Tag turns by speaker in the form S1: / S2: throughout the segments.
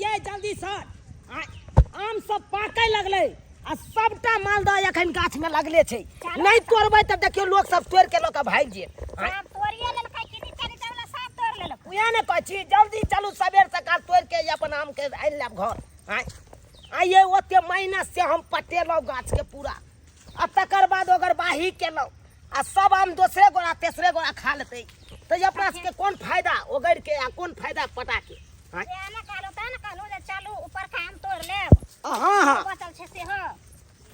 S1: ये जल्दी से आम सब पाकै लगलै आ सबटा मालदह एखन गाछ में लगले छै। नहीं तोड़बै तऽ देखियौ लोक सब तोड़ के लऽ के भागि जेत।
S2: आम तोड़िए लेलकै कि नीचा नीचा वाला सब तोड़ लेलकै।
S1: उएह ने कहै छी, जल्दी चलू, सबेर सकाल तोड़ के अपन आम के आनि लेब घर। आँय आइये ओते मेहनत से हम पटेलहुँ गाछ के पूरा, आ तकर बाद ओकर बाही केलहुँ आ सब आम दोसरे गोरा तेसरे गोरा खा लेतै तऽ अपना सबके कोन फायदा ओगरि के आ कोन फायदा पटा के? आँय?
S2: तें ने कहलहुँ, तें ने कहलहुँ जे चलू ऊपर के आम तोड़ लेब।
S1: हँ हँ।
S2: बचल छै सेहो।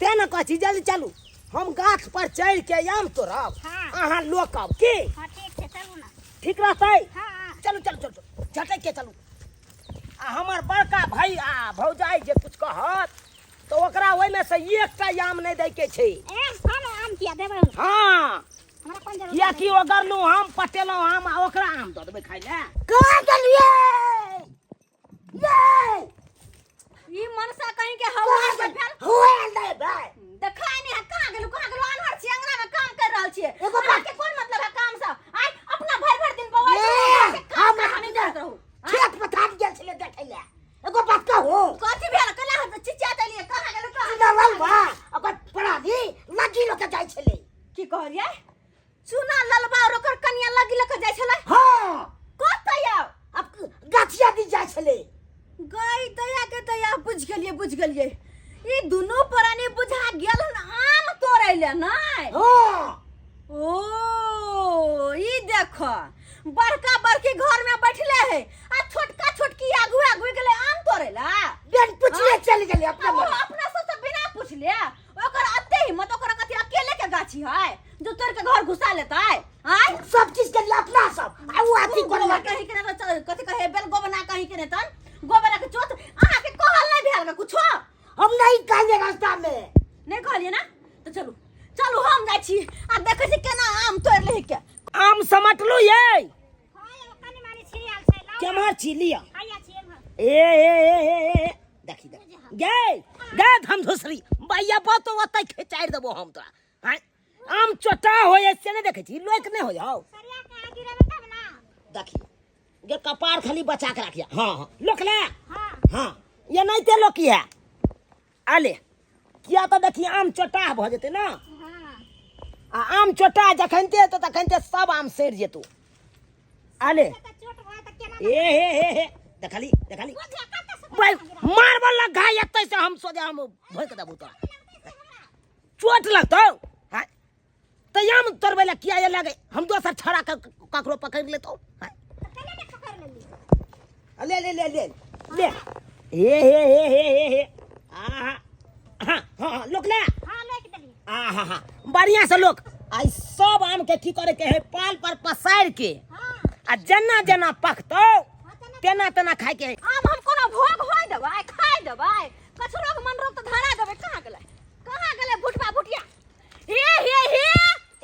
S1: तें ने कहै छी जल्दी चलू, हम गाछ पर चढ़ि के आम तोड़ब।
S2: हाँ।
S1: अहाँ लोकब की?
S2: हाँ ठीक छै, चलू ने।
S1: ठीक रहतै?
S2: हाँ, हाँ।
S1: चलू चलू चलू चलू, झटकि के चलू। आ हमर बड़का भाई आ भौजाई जे कुछ कहत तऽ ओकरा ओहिमे से एकटा आम नहि दै के छै।
S2: ए, हम आम किया देबै हुनका?
S1: हाँ।
S2: हमरा कोन जरूरत?
S1: कियाकि ओगरलहुँ हम, पटेलहुँ हम, आ ओकरा आम दऽ देबै खाइ लए। कहाँ गेलियै ये?
S3: ई मनसा कहीं के हवा के भेल
S1: हुए नहीं भाई।
S3: देखाय नहीं है। कहाँ गेलु, कहाँ गेलु? आन्हर छी, अंगना में काम कर रहल छियै।
S1: एगो बात-
S3: अहाँके कोन मतलब है काम से? आइ अपना भरि भरि दिन बौआ
S1: ए,
S3: के काम
S1: हमरा
S3: कहानी करत रहू।
S1: खेत पथार गेल छलै देखै लए। एगो बात कहू?
S3: कथी भेल? केना हाथ चिचिया देलियै? कहाँ गेलु, कहाँ गेलु?
S1: चुनावल बा ओकर परानी लगी लऽ के जाइ छलै।
S3: की कहलियै? चुना ललबा और ओकर कनिया लगी लऽ के जाइ छलै?
S1: हाँ।
S3: कतऽ यौ?
S1: अब गाछिया दी जाइ छलै।
S3: गई दया के दया, बुझ गेलियै, बुझ गेलियै। ई दुनू प्राणी बुझा गेल हन आम तोड़ै ले नै?
S1: हाँ।
S3: ओ ई देख, बड़का बड़की घर में बैठले है आ छोटका छोटकी आगू आगू गेले आम तोड़े ला।
S1: बिन पुछले
S3: हाँ?
S1: चल गेले अपना
S3: आ वो
S1: मन।
S3: अपना सब से बिना पुछले। ओकर अते हिम्मत, ओकर कथी अकेले के गाछी है जो तोड़ के घर घुसा लेता है? आय
S1: सब चीज के लिए अपना सब आ वो अथी
S3: गोबर
S1: कर
S3: कहीं के ना कथी कहे बेल गोबना कहीं के नहीं तन गोबरा के चोट अहाँ के कहल नहीं भेल के कुछो?
S1: हम नहीं कहलिए रास्ता में।
S3: नहीं कहलिए ना? तो चलू चलू, हम जाइ छी आ देखै छी केना आम तोड़ ले के।
S1: आम समटलू ये?
S2: हाँ, एगो कनी मानी छिड़ियाल छै, लाउ।
S1: केम्हर छी लिअ?
S2: हैया छी एम्हर।
S1: ए ए ए ए ए, देखी देखी गे गे हम धुसरी भैया बहुत ओतै खेचारि देबो हम तोरा। आँय, आम चोटा होय से नहि देखै छी, लोक नहि होय हौ।
S2: सरिया के आगि गिरेबै तब ना।
S1: देखी गे, कपार खाली बचा के राखिया। हाँ हाँ, लोक ले।
S2: हाँ।
S1: हाँ, ये नहीं ते लोक है आले किया तऽ देखी आम चोटा भऽ जेतै ना।
S2: हाँ।
S1: आ आम चोटा जखन ते तऽ तखन ते सब आम सड़ि जेतौ। आले।
S2: तऽ चोट भऽ तऽ केना?
S1: ए हे हे हे, देखली देखली।
S2: बुझिया कतऽ से
S1: भाई मारबल लग घाय एतै से हम सोझे हम भोकि देबौ तोरा। चोट लगतौ? हाँ तऽ आम तोड़बै लए किया ये लगे? हम दोसर छड़ा के ककरो पकड़ि लेतौ। हाँ?
S2: तऽ केना ने पकड़ि लेली?
S1: ले ले ले ले ले, हे हे हे हे हे हे, आहा, हाँ हाँ, लोक ले।
S2: हाँ, लोकि देलियै।
S1: आहा हा, बढ़िया से लोक। आई सब आम के की करे के है, पाल पर पसारि के।
S2: हाँ।
S1: आ जेना जेना पकतौ तेना तेना खाय के है।
S3: आम हम कोनो भोग होय देबै, खाय देबै? कछु रोग मन रोग तऽ धरा देबै। कहाँ गेलै, कहाँ गेलै भुटबा भुटिया? हे हे हे,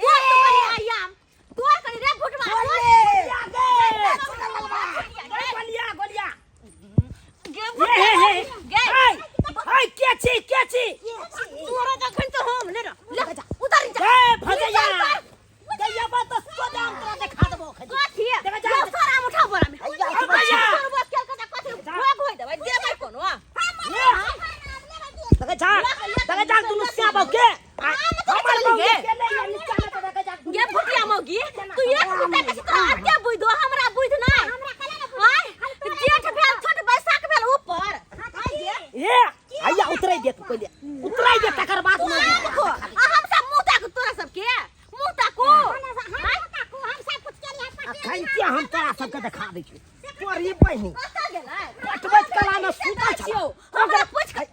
S3: तोर तो कनी आई आम तोर कनी रे भुटबा।
S1: गोलिया गोलिया गोलिया।
S3: गे
S1: हे
S3: भुटिया,
S1: हे हे,
S3: गे।
S1: हाय हाय, के छी, के छी?
S3: तोरा कखन तऽ हम ले रे, ले उतर जा।
S1: ए भजैया गैया बा तो सोजा हम तोरा देखा देबो खजी।
S3: कथी?
S1: देखा जा।
S3: यो सारा आम उठा बोरा में।
S1: हैया,
S3: भैया
S1: भैया।
S3: बस केल कता कथी भोग होय देबै, देबै कोनो?
S1: देखै छा, देखै छा दुनू श्याम के हमर
S3: चलि
S1: बहू
S3: गे।
S1: के ले या नीचा में, तऽ देखै छा।
S3: गे भुटिया मौगी, तू एक कुत्ता के तोरा अते बुझ दो, हमरा बुझ नै। आय जेठ भेल छोट, बैसाख भेल ऊपर। आय गे।
S1: ए हैया, उतरै दे तू पहिले, उतरै दे तकर बाद।
S3: तू आम खो आ हम सब मुंह ताकू, तोरा सबके मुंह ताकू।
S2: हम सब कुछ केलियै।
S1: अखन के हम तोरा सबके देखा दै छी तोरी बहिनी।
S3: कतऽ गेलै?
S1: पटबैत कला में सुतल छला।
S3: छियौ हमरा पूछ के।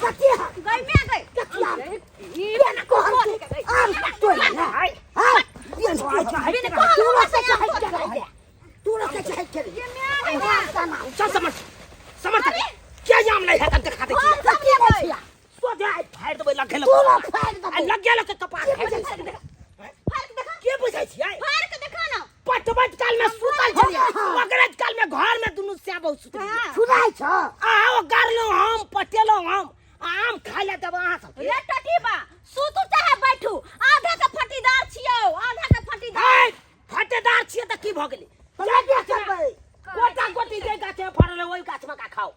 S1: कथी है?
S3: गई में गई।
S1: कथी आम?
S3: ई
S1: बिन कहल आम तोड़ ले। हाय बिन
S3: बिन कहल
S1: तू
S3: हमरा
S1: से
S3: से आम
S1: चाहे
S3: तोड़
S1: के तू से चाहे के
S3: ये में गई।
S1: चल समर समर, क्या आम नहीं है तब देखा दे।
S3: हम सब लेबै।
S1: सोझे आइ फाड़ि देबै लगे लग।
S2: तोरा फाड़ि देबै।
S1: आ लगे लग के कपार
S3: के
S1: फाड़ि
S3: बुझै
S1: देबै।
S3: छी? फाड़ के देखा।
S1: के बुझै छियै?
S3: फाड़ के देखा ना।
S1: पटबैत काल में सुतल छलियै, ओकरे काल में घर में दुनू श्याम बहु सुतल।
S3: हाँ।
S2: सुनाइ छ?
S1: आ ओ गारलहुँ हम, पटेलहुँ हम, आ आम खाय लए देब अहाँ सबके?
S3: रे टटीबा, सुतू चाहे बैठू, आधा के फटीदार छियौ, आधा के फटीदार।
S1: हे, फटेदार छियै तऽ की भऽ गेलै?
S2: लगे करबै।
S1: गोटा गोटी जे गाछ में फड़ल है ओहि गाछ में का खाओ।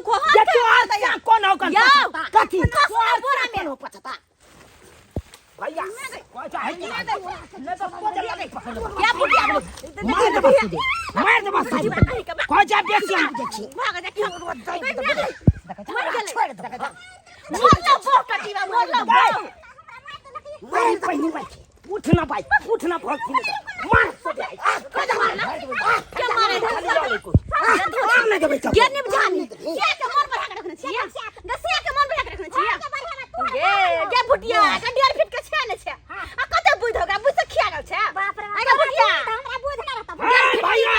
S3: हो
S1: जे तोहर से कोन हो कन
S3: यौ।
S1: कथी
S3: कसु
S1: तोहर
S3: बोरा
S1: से
S3: में।
S1: कोन हो पछता भैया कोई चाहे कि नहीं तो को लगे
S3: या भुटिया
S1: मार दे बस दे मार दे बस कोई जा बेसी हम देखी
S3: भाग जा की मर गेलै
S1: छोड़ दे
S3: मोरला बहु कटीवा मोरला बहु
S1: मार पहिनी भाई उठ ना भाई उठ ना बहुत खुले मार सो दे
S3: के मारे
S1: आम नहीं देबै
S3: ये नहीं बुझानी के के मन बढ़ा के रखने छियै गसिया के मन बढ़ा के रखने छियै गे गे भुटिया के डेढ़ फीट के छै ने छै आ कते बुझ होगा बुझ से खिया गेल छै
S2: बाप रे
S3: अरे भुटिया
S2: हमरा बुझ ना रहता
S1: ए भैया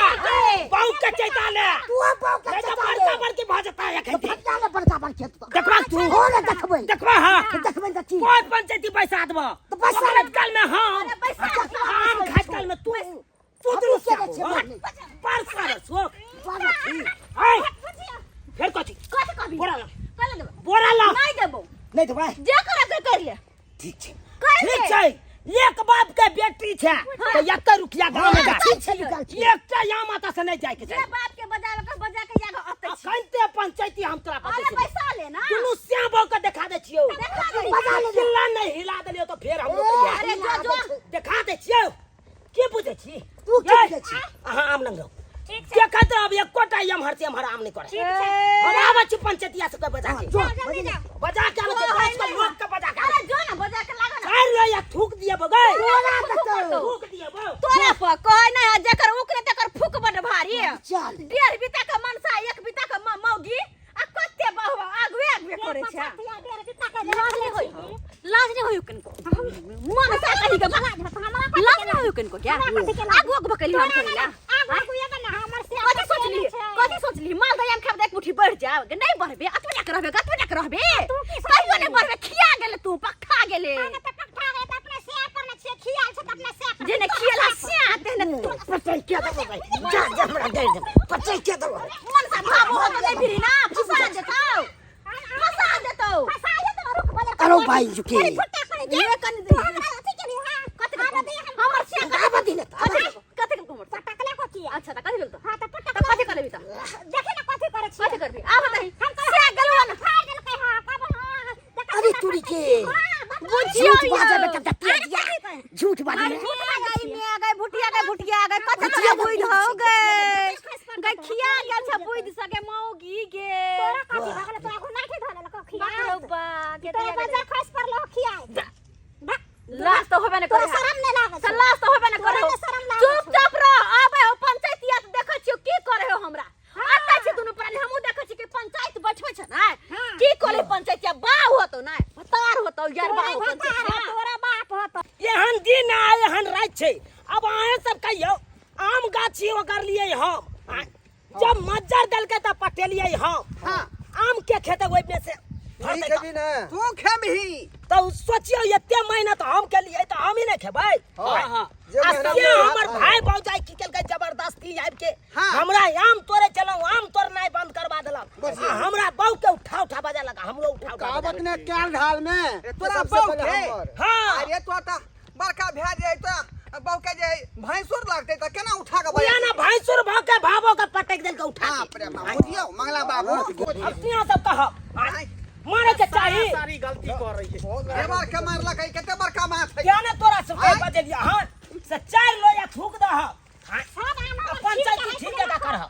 S1: बहु के चैता ले
S4: तू बहु के
S1: नहीं तो
S4: चैता
S1: बड़का
S4: ले।
S1: बड़की भऽ जेता एखन
S4: फटिया ले बड़का बड़की
S1: देखबा तू
S4: हो ने देखबै
S1: देखबा हां
S4: देखबै तऽ की
S1: कोई पंचायती पैसा देबो
S4: तऽ पैसा
S1: पैसा काल में हम
S3: अरे पैसा
S1: आम खाइत काल में तू तू
S4: हम
S1: दुनू
S4: के
S1: से
S4: छै
S1: पर सारा सोख
S4: बाबा
S1: ए फेर कथी
S3: कथी कहबी
S1: बोरा ला
S3: कल देबो
S1: बोरा ला
S3: नहीं देबो
S1: नहीं देबै
S3: जे करे के कर ले
S1: ठीक छै
S3: कर ले
S1: ठीक छै एक बाप के बेटी छै तऽ एते रुपया गाँव में जा
S4: ठीक छै निकाल छी
S1: एकटा यहाँ माता से नहीं जाय के
S3: जे
S1: छै
S3: बाप के बजावे के बजा के जाके अतै छी
S1: अखन पंचायती हम तोरा
S3: अरे
S1: बतै छी
S3: पैसा ले ना
S1: दुनू श्याम के देखा दै छियौ
S3: देखा दे
S4: बजा ले
S1: किल्ला नहीं हिला देलियौ तऽ फेर हमरो के
S3: अरे जो जो
S1: देखा दै छियौ की बुझै छी
S4: तू की
S1: ये,
S4: बुझै छी?
S1: अहाँ आम लंग रहू
S2: ठीक छै
S1: देखैत रहब एकोटा एम्हर से एम्हर आम नहीं करे
S2: ठीक छै
S1: हम आबै छी पंचायतिया सबके बजा के
S4: जो
S2: जल्दी जाओ
S1: बजा के आबै छी दस गो लोग के बजा के
S3: अरे जो ना बजा के लागो ना
S1: चारि लोया थूक दिए बगै
S4: तोरा कतौ
S1: थूक दिए बौ
S3: तोरा पर कहे ना जकर उकरे तकर फूक बड भारी
S4: चल
S3: डेढ़ बीता के मनसा एक बीता के मौगी आ कते बहु आगुए आगुए करे छै लाज नहीं होई लाज नहीं होई कनको मनसा कही के लाज नहीं होई कनको क्या आगु आगु बकली हम करेला कथी सोचली कथी सोचली माल दयाम खाब एक मुट्ठी बढ़ जाओ गे नहीं बढ़बे अतबे टक रहबे अतबे टक रहबे कहियो नहीं बढ़बे खिया गेले तू पक्का गेले जेने खियला सिया तेने तू
S1: पचै के देबो भाई जा जा हमरा दे दे पचै के देबो
S3: मन सा भाव हो तो नहीं फिरी ना फंसा देतौ फंसा देतौ
S4: अरे भाई जुके
S3: ये कन दे कते हमर सिया
S4: आबा दिन
S3: कते कते के हमर अच्छा त कथि भेल त त कथि करबी त कथि करबी आ बताही सिया गेलवा ना
S4: अरे तुरी के
S3: बुझियो
S4: झूठ बाजे बेटा दतिया दिया झूठ बाजे
S3: अरे गई में गई भुटिया गई भुटिया गई कथि के बुइध हो गई गई खिया गेल छ बुइध सके मौगी गे बाप रे बा के लाज तो होबे न करे
S2: शरम नहीं लागै
S3: से लाज तो होबे न करे
S2: तोरा ने शरम लागै छौ।
S3: चुपचाप रह आबे हो पंचायतिया से देखै छियो की करे हो हमरा आता छी दुनू प्राणी हमहूँ देखै छी कि पंचायत बैठबै छै ने की करे पंचायतिया बाह होतो ने भतार होतो यार बाह पंचायतिया
S2: तोरा बाप होतो
S1: एहन दिन आ एहन राति छै अब अहाँ सब कहियौ आम गाछी ओकर लिए हम आ, जब मज्जर देलकै तऽ पटेलियै हम आम के खेतै ओहिमे से
S5: नहीं खेबी ना
S6: तू खेबही
S1: तऽ उ सोचियौ एते मेहनत हम केलियै तऽ हम ही नहि खेबै
S5: हाँ,
S6: हाँ।
S5: जे
S1: आ
S5: मेहनत
S1: से
S5: में
S1: हमर
S5: हाथ
S1: भाई भौजाई की केलकै जबरदस्ती आबि के
S6: हाँ।
S1: हमरा आम तोड़े चलौ आम तोड़नाइ बंद करवा देलक
S5: बस।
S1: आ हमरा बहू के उठा उठा बजा लगा हमरो उठा उठा बजा
S5: कहावत ने कैल ढाल में
S6: तोरा
S5: सबसे
S6: बहू
S5: पहले
S6: के
S5: हमर।
S1: हाँ।
S6: अरे तो त बड़का भए जाय त बहू के जे भैंसुर लगतै त केना उठा के
S1: उया ना भैंसुर भऽ के भावो के पटक देलकै उठा
S6: बाप
S1: के
S6: रे बाप बुझियौ मंगला बाबू
S1: अब तिया सब कहब आँय, मारे के चाही
S7: सारी गलती कर रही है
S6: हे बड़का मारलक है कते बड़का माथ है
S1: क्या ने तोरा सबके
S6: आँय।
S1: बजेलिया हन से चारि लोया थूक दह आँय,
S2: सब आम
S1: आ पंचायत ठीक जगह करह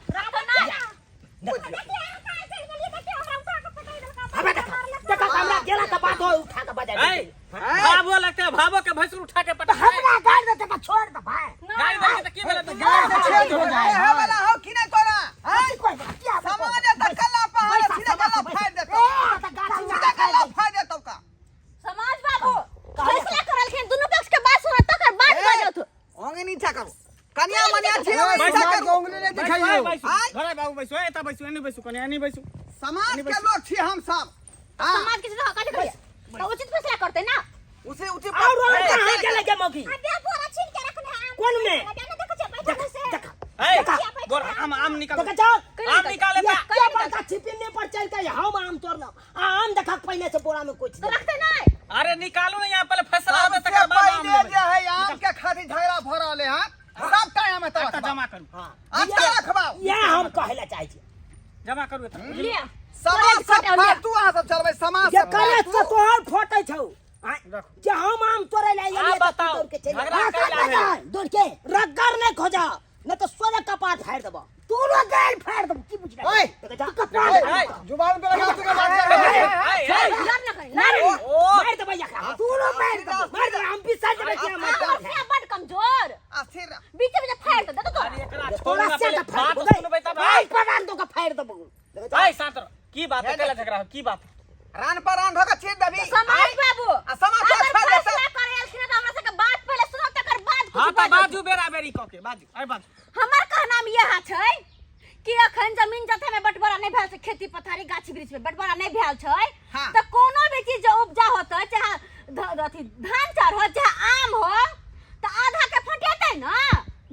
S1: हमे देखा देखा हमरा गेला तऽ बाद हो उठा के बजा
S7: ऐ, भावो लगता है भावो के भैंसुर उठा के पटक
S4: हमरा गाड़ देते तऽ छोड़ दे भाई
S7: गाड़ी देके तो की भेलै तू
S4: गाड़ दे छेद हो जाए
S6: हे वाला हो कि नहीं तोरा हैं
S4: कोई बात क्या
S6: सामान त कल्ला पहाड़ सीधा कल्ला फाड़ देतौ सीधा कल्ला फाड़ देतौ का
S3: समाज बाबू फैसला करलखिन दुनू पक्ष के बात सुन तकर बाद बजत
S6: ओंगे नीचा करू कनिया मनिया छी
S5: ए,
S6: ओंगे नीचा
S5: समाज के
S6: करू
S5: उंगली नहीं दिखाइयो
S6: आय।
S7: घरे बाबू बैसो एता बैसो एनी बैसो कने एनी बैसो
S6: समाज के लोग छी हम सब हां
S3: समाज के सीधा कथि करिए तऽ उचित फैसला करतै ना
S6: उसे उचित
S1: और और कहाँ गेले गे मौगी
S2: अबे बोरा छीन के रखने आम
S1: कोन में?
S2: अबे ना देखो छे बैठल से
S1: देखा
S7: ए
S1: देखा
S7: गोर आम आम निकाल
S1: देखा जाओ
S7: आम निकाल
S1: ये
S7: एता
S1: क्या बड़का छिपिन्ने पर चल के हम आम तोड़लहुँ आ आम देखा पहले से बोरा में कुछ
S3: तऽ रखतै नहि
S7: अरे निकालू ना यहाँ पहले फैसला होते
S6: सबसे
S7: तकर बाद आम
S6: पहिले
S7: लेबै
S6: जे है आम के खातिर झगड़ा भ रहले हन सब टाइम में
S7: एकटा
S6: तरफ
S7: जमा करू
S1: हाँ
S6: अच्छा रखबाओ
S1: इएह हम कहै लए चाहै छी
S7: जमा करू एतऽ।
S3: लिअ
S6: समाज सब फालतू अहाँ सब चलबै समाज
S1: जे
S6: सब
S1: करे
S6: फालतू।
S1: से तोहर फटै छौ आँय, जे हम आम तोड़ै लए
S7: आ
S1: एलियै तऽ तू
S7: बताओ,
S1: दौड़ के चलि
S7: झगड़ा
S1: गेलह।
S7: कैला भेल?
S4: दौड़ के
S1: रग्गड़ नहि खोजा नहि तऽ सोझे कपार फाड़ि देबऽ
S4: तोरो गाल फाड़ देबो की बुझलै
S5: ओए
S1: देखै छह?
S7: ए,
S5: जुबान पे लगा के बात कर
S7: ए, ए,
S3: लड़ न करी लड़
S7: ओ
S1: मारि देबै एकरा
S4: तोरो मार देबो
S1: मारि देबै हम बिसरि जेबै कि हम
S3: हमर से बड कमजोर
S6: अस्थिर
S3: बीच बीच फाड़ दे तो
S7: अरे एकरा छोड़
S1: तोरा
S7: ना
S1: से
S7: पहिले
S1: तऽ फाड़ि
S7: बात
S1: देबै।
S7: सुनबै तब
S1: भाइ प्रणाम दऽ कऽ फाड़ि देबौ
S7: ए शांत रह की बात है कैला झगड़ा हो की बात
S6: रान पर रान धोके चीर देबी
S3: समाज बाबू
S6: आ समाज के
S3: अगर
S6: छोड़ देतै।
S3: फैसला करे एलखिन तऽ हमरा सबके बात पहिले सुनब तकर बाद
S7: हां
S3: कुछ
S7: त
S3: बाजब।
S7: बाजू बेरा बेरी क के बाजू अरे बाजू
S3: हमर कहना में यह छै कि अखन जमीन जथा में बंटवारा नहीं भेल छै खेती पथारी गाछ वृक्ष में बंटवारा नहीं भेल छै
S6: हाँ।
S3: तऽ कोनो भी चीज जे उपजा होतै चाहे अथी धान चाउर हो चाहे आम हो तऽ आधा के फटेतै ना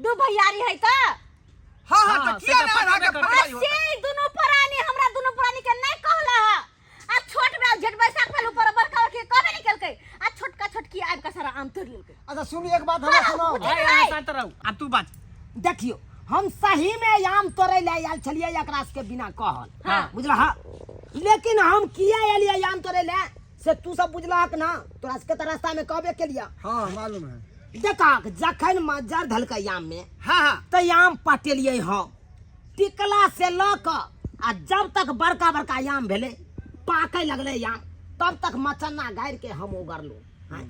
S3: दू भैयारी है तऽ
S6: हाँ हाँ
S7: हाँ,
S6: तऽ
S7: से
S6: किया
S7: तऽ
S6: ने आधा के
S7: फटबे
S3: आ
S6: फटबै
S3: से दुनू प्राणी हमरा दुनू प्राणी के नहीं कहला है आ छोट बेल जेठ बैसाख भेल ऊपर बड़का के कहबे नहीं केलकै आ छोटका छोटकी आबि के सारा आम तोड़ि लेलकै
S5: अच्छा सुन एक बात हमरा सुनाओ
S7: ए अहाँ शांत रहू आ तू बाज
S1: देखियो हम सही में आम तोड़ै लए आयल छलियै एकरा सबके बिना कहल
S7: हाँ।
S1: बुझलह लेकिन हम किया एलियै आम तोड़ै लए से तू सब बुझलहक ना तोरा सबके तऽ रास्ता में कहबे केलियै
S5: हाँ मालूम है
S1: देखक जखन मज्जर धलकै आम में
S6: हाँ हाँ
S1: तऽ आम पटेलियै हम टिकला से लऽ कऽ आ जब तक बड़का बड़का आम भेलै पाकै लगलै आम तब तक मचन्ना गाड़ि के हम ओगरलहुँ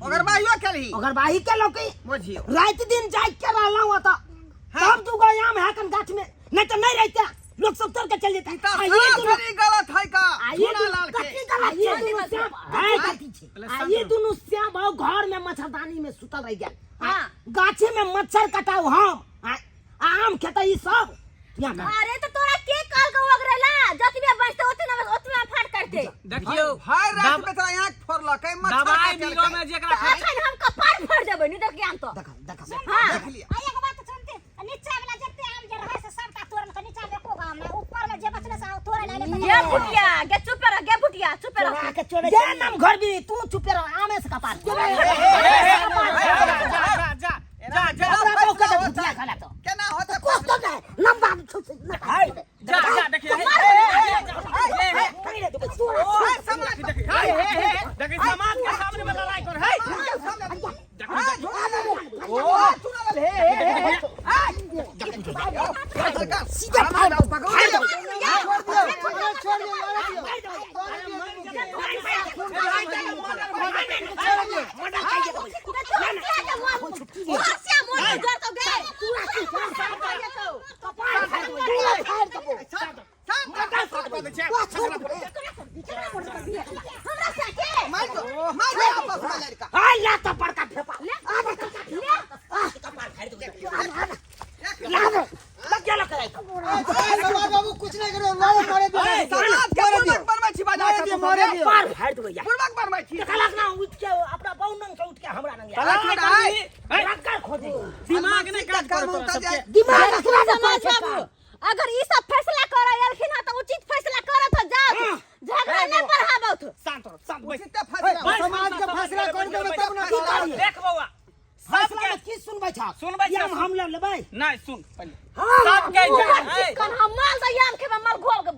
S6: ओकर बाहियो केलही
S1: ओगरबाही केलहुँ की
S6: बुझियौ
S1: राति दिन जागि के रहलहुँ ओतऽ तब दूगो आम है कन गाछ में नहीं तो नहीं रहते लोग सब तोड़ के चल जेते
S6: ई तऽ
S1: आ ये दुनू
S6: सरासरी गलत है का
S1: आ ये
S6: झूला
S1: दुनू
S6: लाल के
S1: कथी गलत ये दुनू श्याम है
S4: गलती छै
S1: आ ये दुनू श्याम भाव घर में मच्छरदानी में सुतल रह गेल
S3: हाँ।
S1: गाछी में मच्छर कटाउ हम आ आम खेतै ई सब यहाँ का।
S3: अरे तो तोरा के कहल के ओगरेला जतबे बचते ओतने ओतने फाट करते
S7: देखियौ
S6: भरि राति बेचारा आँखि फोड़लकै मच्छर
S7: दवाई
S6: काटलकै।
S7: बीरो में जेकरा
S3: तऽ अखन हम कपार फोड़ देबै नहीं तऽ ज्ञान तो
S1: देखा देखा
S3: हाँ
S6: देख लिअ
S2: आ एगो बात सुनते नीचा वाला जते आम जे रहे से सबटा तोड़ल के नीचा में एको गो आम नहीं ऊपर में जे बचले से तोड़े लाले
S3: गे भुटिया गे चुप रह गे भुटिया चुप रह
S4: चोरा के चोरे
S1: जे नाम घर भी तू चुपे रह आमे से कपार
S7: जा जा जा जा जा
S1: तोरा बहु के तऽ भुतिया खाना तो
S6: केना होतै
S4: कुछ तो नहीं लंबा छुप
S1: हाय
S7: जा जा देखिए देखिए समाज के सामने में लड़ाई कर है
S4: सीधा फाड़ दो
S6: पकड़ो
S5: छोड़ दियो मारे दियो
S4: फाड़ दो
S1: हाय ला तो बड़का फेपा लग गया लग गया
S5: समाज बाबू कुछ नहीं करो मारे मारे दियो मारे दियो मारे दियो
S1: पार फाड़ दो यार देखा लगना उठ के अपना बहु नंग से उठ के हमरा नंग यार रगड़ खोजे
S7: दिमाग नहीं काज करे तोरा सबके
S4: दिमाग रखना ना
S3: समाज बाबू अगर ई सब फैसला करे एलखिन हँ तऽ उचित फैसला करत हो जाओ झगड़ा नहीं बढ़ाबत
S7: शांत रहो शांत बैठ
S5: समाज के फैसला कर देबै तब ना
S1: की करिए
S7: देख बौआ
S1: फैसला
S7: सबके
S1: में की सुनबै छा
S7: सुनबै छा,
S1: हम हम ले लेबै
S7: नहीं सुन पहले
S1: हाँ
S7: सबके
S3: ऊपर चिकन हम माल दही आम खेबै माल घोल के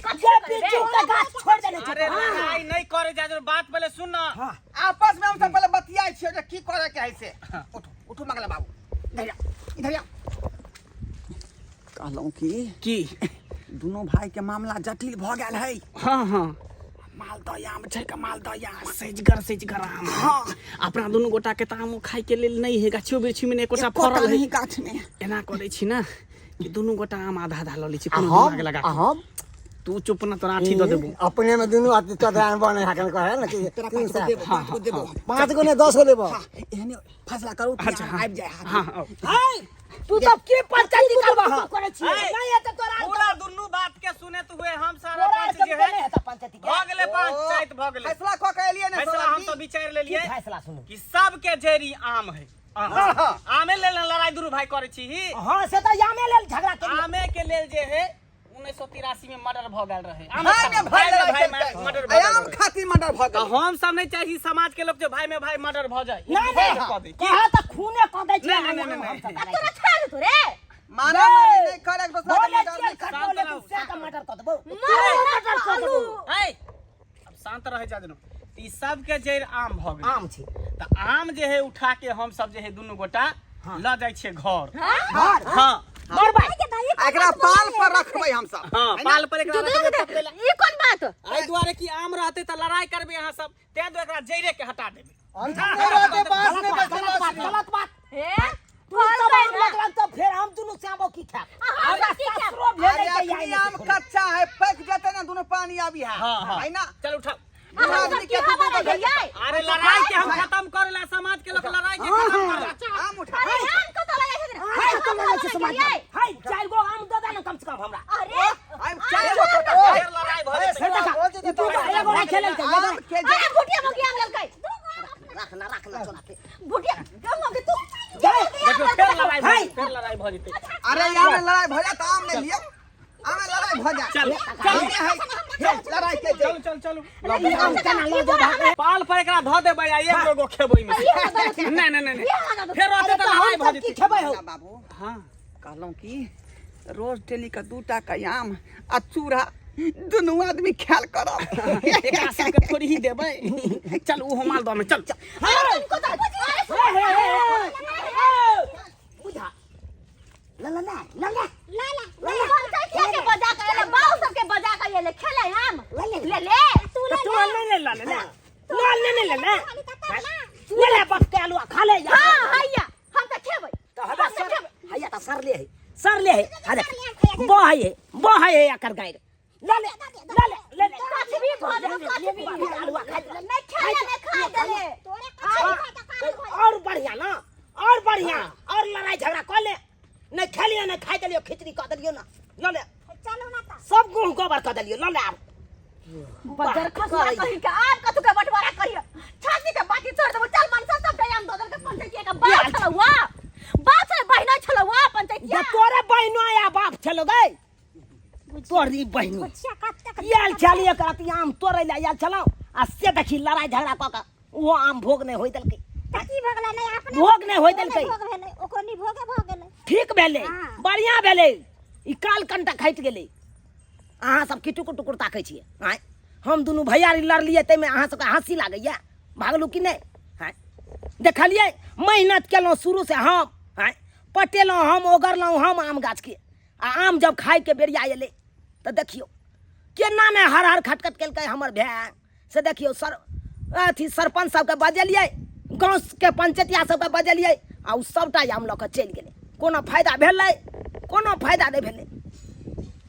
S3: कथी
S1: जे
S3: करबै?
S1: बिज्जू के गाछ छोड़ देने छै
S7: अरे लड़ाई नहीं करे जा जो बात पहले सुन ना
S1: हाँ
S6: आपस में हम सब पहले बतियाइ छियै जे की करे के है से उठू उठू मंगला बाबू इधर आ इधर आ कहलहुँ कि
S7: की
S6: दुनू भाई के मामला जटिल भऽ गेल है
S7: हाँ हाँ मालदह आम छै का मालदह आम सजगर सजगर आम हाँ अपना दुनू गोटा के तऽ आमो खाय के लेल नहि है गाछियो वृक्षी में एकोटा
S6: एकोटा
S7: फड़ल है
S6: नहीं गाछ में
S7: एना करै छी ना कि दुनू गोटा आम आधा आधा लऽ लै छी कोनो
S5: हम
S7: दिमाग लगा
S5: आ
S7: के।
S5: हम
S7: तू चुप ना तोरा आठी दऽ देबो
S5: अपने में दुनू आदमी चौधरान बने हकन कहे ना कि
S6: तोरा
S5: तीन
S6: पाँच गो
S5: सौ
S6: देबो पाँच गो देबो
S5: पाँच गो ने 10 गो लेबो
S6: हाँ एहने फैसला करू कि
S7: अच्छा
S6: आम
S7: हाँ
S6: आबि जाए हाथ
S7: हाँ आओ।
S1: हाय तू तो की पंचायती करबा
S4: करै छी
S1: नहीं है तो तोरा
S7: पूरा दुनू बात के सुनत हुए हम सारा
S1: तोरा
S7: पंच
S1: के
S7: जे
S1: नहीं
S7: है
S1: है तो पंचायती के
S7: भऽ गेलै पंचायत भऽ गेलै
S6: फैसला कऽ के एलियै ने
S7: फैसला
S6: सब
S7: हम
S6: आदमी
S7: तो विचारि लेलियै
S1: की फैसला सुनू
S7: कि सबके जेरी आम है आम। आमे लेल ने लड़ाई दुनू भाई करै छी ही
S1: हाँ से तो यामे लेल झगड़ा केलियै
S7: आमे के लेल जे है 1983 में मर्डर भऽ गेल रहे आमे
S6: भाई में
S7: खातिर,
S6: भाई
S7: भाई में
S6: लड़ाई
S7: भाई
S6: केलकै।
S7: मर्डर भऽ गेल
S6: आम
S7: रहे।
S6: खातिर मर्डर भऽ
S7: तऽ
S6: गेल
S7: हम सब नहीं चाही छी समाज के लोग जे भाई में भाई मर्डर भऽ जाए
S1: नहीं नहीं
S7: कऽ दी।
S1: कहा तो खूने कऽ दै छै
S7: नहीं, नहीं, नहीं,
S1: हम सब
S3: आ तोरा छोड़ देतो रे
S6: मारा मारी नहीं करे एक दूसरा के
S1: बोले
S6: मर्डर
S1: छियै
S6: नहीं करे।
S1: खटबो लेकिन से के मर्डर कऽ देबो
S3: मर्डर कऽ देबो।
S7: ऐ अब शांत रहे जा दुनू। तऽ ई सबके जड़ि आम भऽ गेल।
S1: आम छै।
S7: तऽ आम जे है उठा के हम सब जे है दुनू गोटा लऽ जाइ छियै घर।
S1: घर?
S7: हाँ।
S1: मरबै।
S6: एकरा पाल पर रखबै हम सब।
S7: हाँ, पाल पर एकरा रखबै तपेला।
S3: ई कोन बात?
S7: एहि दुआरे कि आम रहतै तऽ लड़ाइ करबै अहाँ सब, ताहि दुआरे एकरा जड़े के हटा देबै।
S5: हम सब नहीं रहते, बांस
S1: गलत
S5: नहीं
S1: बात,
S5: बचते,
S1: गलत बात,
S5: बांस नहीं।
S1: गलत बात।
S3: हे?
S1: तू सब आम लगलक तऽ फेर हम दुनू से आमो की खायब?
S3: हम सब की खायब?
S1: ससुरो भेलै
S6: अरे
S1: तऽ
S6: अखनी
S1: आइ नहि
S6: आम कच्चा है, पक जेतै ना दुनू पानी आबी है।
S7: हाँ, हाँ।
S6: है ना?
S7: चल उठाओ।
S6: दू आदमी के
S3: की हवा
S6: दू दू
S3: लगे यै?
S7: अरे लड़ाई के हम खत्म करे ला, समाज के लोग लड़ाई के खत्म करे।
S6: आम उठा।
S3: अरे आम कतऽ लगे छथिन?
S1: हाय,
S3: आम
S1: कतऽ लगे छै समाज में?
S3: यै?
S1: हाय, चारि गो आम दऽ दे ने कम से कम हमरा।
S3: अरे
S6: आम चारि गो टोटा।
S7: फेर लड़ाई भऽ जेतै।
S1: फेर देखा, ई दू गो एगो राखि लेलकै, एगो
S6: आम के जे
S3: अरे भुटिया मौगी आम लेलकै।
S1: राख ना, राख ना, चोरा के।
S3: भुटिया मौगी तू
S7: देखियौ फेर लड़ाई भऽ
S1: हाय।
S7: फेर लड़ाई भऽ जेतै।
S6: अरे आम में लड़ाई भऽ जाए तऽ आम नहीं लियौ। आम में लड़ाई भऽ जाए।
S7: चल
S6: आम में है, लड़ाई के जे।
S7: चलू चल चलू।
S1: आम केना लऽ जेबै?
S7: पाल पर एकरा धऽ देबै आ एक गो खेबै ओहिमे से। नहि नहि नहि नहि। फेर रहतै
S1: अरे
S7: तऽ
S1: तऽ
S7: लड़ाई
S1: हम
S7: भऽ
S1: सब की
S7: जेतै।
S1: खेबै हौ?
S6: ना बाबू,
S7: हाँ।
S6: कहलहुँ कि रोज डेली के दूटा के आम आ चूड़ा दुनू आदमी ख्याल करब।
S7: एकरा सबके थोड़ी ही देबै। चल ओहो मालदह में चल।
S1: हे, हे, हे, हे। बुझा। ला, ला, ला, ला, ला।
S2: ला ला।
S3: पंचायतिया के बजा के एले, बाऊ सबके बजा के एले, खेले आम। ले ले।
S2: तू
S1: तऽ
S2: ले
S1: तू
S2: ले।
S1: ले ले ले ले। ला ले ले ले ले।
S2: खाली कतऽ ला।
S1: ले ले बाप के आलू खा ले यार।
S3: हाँ, हैया, हम तऽ खेबै।
S1: तऽ हबे सर, हैया तऽ सरले है, सरले है। अरे बह है, बह है एकर गाइर। ला ले, ला ले, ले ले।
S3: कछ भी भऽ देलौ, कछ भी।
S1: आलुआ खा ले।
S3: नहि खेले, नहि खाय देले।
S2: तोरे कछी खा के कान भऽ
S1: और बढ़िया ना, और बढ़िया, और लड़ाई झगड़ा कऽ ले। नहीं खेलियो, नहीं खाइ देलियो, खिचड़ी कऽ देलियो ना। ल ले।
S2: चलू ना तऽ।
S1: सब गुह गोबर कऽ देलियो, ल ले आब।
S3: बजर खसुआ कहि के आब कथु के बंटवारा करियो। छाती के बाटी छोड़ देबो, चल मनसा सब आम दऽ देलकै पंचायतिया के। बाप छलौ वा, बाप छलै, बहिनो छलौ वा पंचायतिया।
S1: जे तोरे बहिनो या बाप छलो गै, तोर ई बहिनो।
S2: बुझिया कतेक
S1: आयल छली एकर अथी आम तोड़ै लए आयल छलहुँ आ से देखी लड़ाई झगड़ा कऽ कऽ ओहो आम भोग नहि होय देलकै।
S2: तऽ की भऽ गेलै? नहि अपने
S1: भोग नहि होय देलकै।
S2: भोग भेलै, ओकरो निभोगे भऽ गेलै।
S1: ठीक भेलै,
S2: हाँ।
S1: बढ़िआँ भेलै। ई काल कनिटा खटि गेलै। अहाँ सब की टुकुर टुकुर ताकै छियै? आँय, हम दुनू भैयारी लड़लियै ताहिमे अहाँ सबके हँसी लागैया? भागलू कि नहि? आँय, देखलियै मेहनत केलहुँ शुरूसँ हम, आँय पटेलहुँ हम, ओगरलहुँ हम आम गाछके, आ आम जब खाइके बेरिया एलै तऽ देखियौ केना नहि हर हर खटखट केलकै हमर भाय। से देखियौ सर अथी सरपञ्च सबके बजेलियै, गाँवके पंचैतिया सबके बजेलियै आ ओ सबटा आम लऽ कऽ चलि गेलै। कोनो फायदा भेलै? कोनो फायदा नहि भेलै।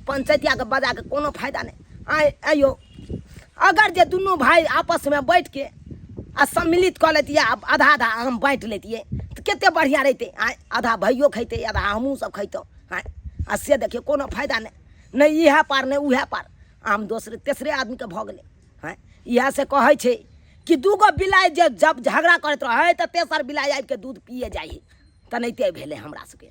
S1: पंचैतियाके बजाके कोनो फायदा नहि। आँय आइयो अगर जे दुनू भाय आपसमे बैठके आ सम्मिलित कऽ लेतियै आ आधा आधा आम बाँटि लेतियै तऽ कते बढ़िआँ रहितै। आँय आधा भाइयो खैतै, आधा हमहूँ सब खैतहुँ। आँय आ से देखियौ कोनो फायदा नहि, नहि इएह पार नहि उएह पार, आम दोसरे तेसरे आदमीके भऽ गेलै। आँय इएह से कहै छै कि दूगो बिलाइ जे जब झगड़ा करैत रहै तऽ तेसर बिलाइ आबिके दूध पिए जाइ हइ, तेनाहिते भेलै हमरा सबके।